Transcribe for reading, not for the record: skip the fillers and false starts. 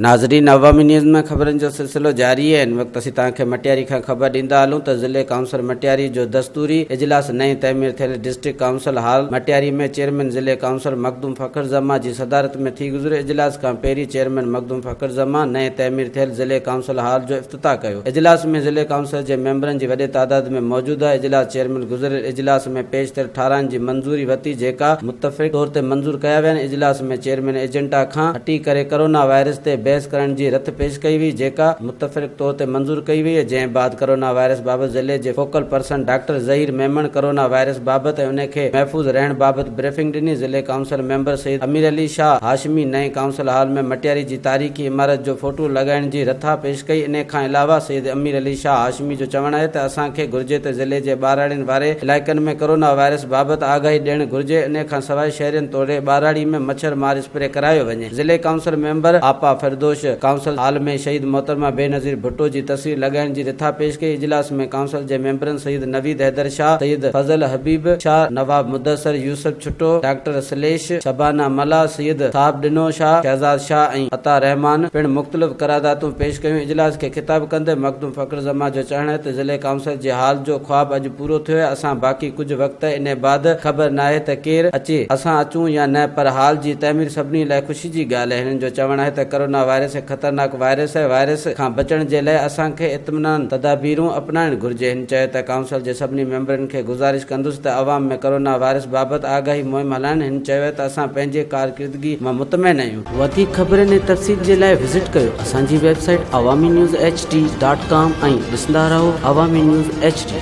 ناظرين عوامي نيوز ۾ خبرن جو سلسلو جاري آهي هن وقت اسين توهان کي مٽياري کان خبر ڏيندا هلون ته ضلعي ڪائونسل مٽياري جو دستوري اجلاس نئين تعمير ٿيل district council hall Matiari ۾ chairman ضلعي ڪائونسل مخدوم فخر زمان جي صدارت ۾ ٿي گذريو اجلاس کان پهرين چيئرمين مخدوم فخر زمان نئين تعمير ٿيل ضلعي ڪائونسل هال جو افتتاح ڪيو اجلاس ۾ ضلعي ڪائونسل جي ميمبرن جي وڏي تعداد ۾ موجود هئا اجلاس چيئرمين گذريل اجلاس ۾ پيش ٿيل ٺهرائن جي منظوري ورتي جيڪا متفق طور تي منظور ڪيا ويا آهن اجلاس ۾ چيئرمين ايجنڊا کان هٽي ڪري ڪرونا وائرس تي بحث ڪرڻ جي رٿ پيش ڪئي وئي جيڪا متفرق طور تي منظور ڪئي وئي جنهن بعد ڪرونا وائرس بابت ضلعي جي focal person doctor Zaheer Memon corona virus بابت ۽ ان کي محفوظ رهڻ بابت بريفنگ ڏني ضلعي ڪائونسل ميمبر سيد امير علي شاهه هاشمي نئين ڪائونسل هال ۾ مٽياري جي تاريخي عمارت جو فوٽو لڳائڻ جي رٿا پيش ڪئي انهي کان علاوه سيد امير علي شاهه هاشمي جو چوڻ آهي ته اسان کي گهرجي ته ضلعي جي ٻهراڙين واري علائقن ۾ ڪرونا وائرس بابت آگاهي ڏيڻ گهرجي انهي کان سواء شهرين توڙي ٻهراڙي ۾ مڇر مار اسپري ڪرايو وڃي. ضلعي ڪائونسل ميمبر آپا فردوش ڪائونسل هال ۾ شهيد محترمه بينظير ڀٽو جي تصوير لڳائڻ جي رٿا پيش ڪئي. اجلاس ۾ ڪائونسل جي ميمبرن سيد نويد حيدر شاهه، سيد فضل حبيب شاهه، نواب مدثر يوسف ڇٽو، ڊاڪٽر سليش، شبانه ملاح، سيد صاحب ڏنو شاهه، شهزاد شاهه ۽ عطا رحمان پڻ مختلف قراردادون پيش ڪيون. اجلاس کي خطاب ڪندي مخدوم فخر زمان جو چوڻ آهي ته ضلعي ڪائونسل جي هال جو خواب اڄ پورو ٿيو آهي اسان باقي ڪجهه وقت انهي بعد خبر ناهي ته ڪير اچي اسان اچون يا نه پر هال جي تعمير سڀني لاء خوشي جي ڳالهه آهي هنن جو چوڻ آهي ته ڪرونا وائرس هڪ خطرناڪ وائرس آهي وائرس کان بچڻ جي لاء اسان کي اطمينان تدابيرون اپنائڻ گهرجي هن چيو ته ڪائونسل جي سڀني ميمبرن کي گذارش ڪندس ته عوام ۾ ڪرونا وائرس بابت آگاهي مهم هلائن هن چيو ته اسان پنهنجي ڪارڪردگي مان مطمئن آهيون. وڌيڪ خبرن ۽ تفصيل جي لاء وزٽ ڪيو اسان جي website Awami news H D dot com ۽ ڏسندا رهو عوامي نيوز ايڇ ڊي.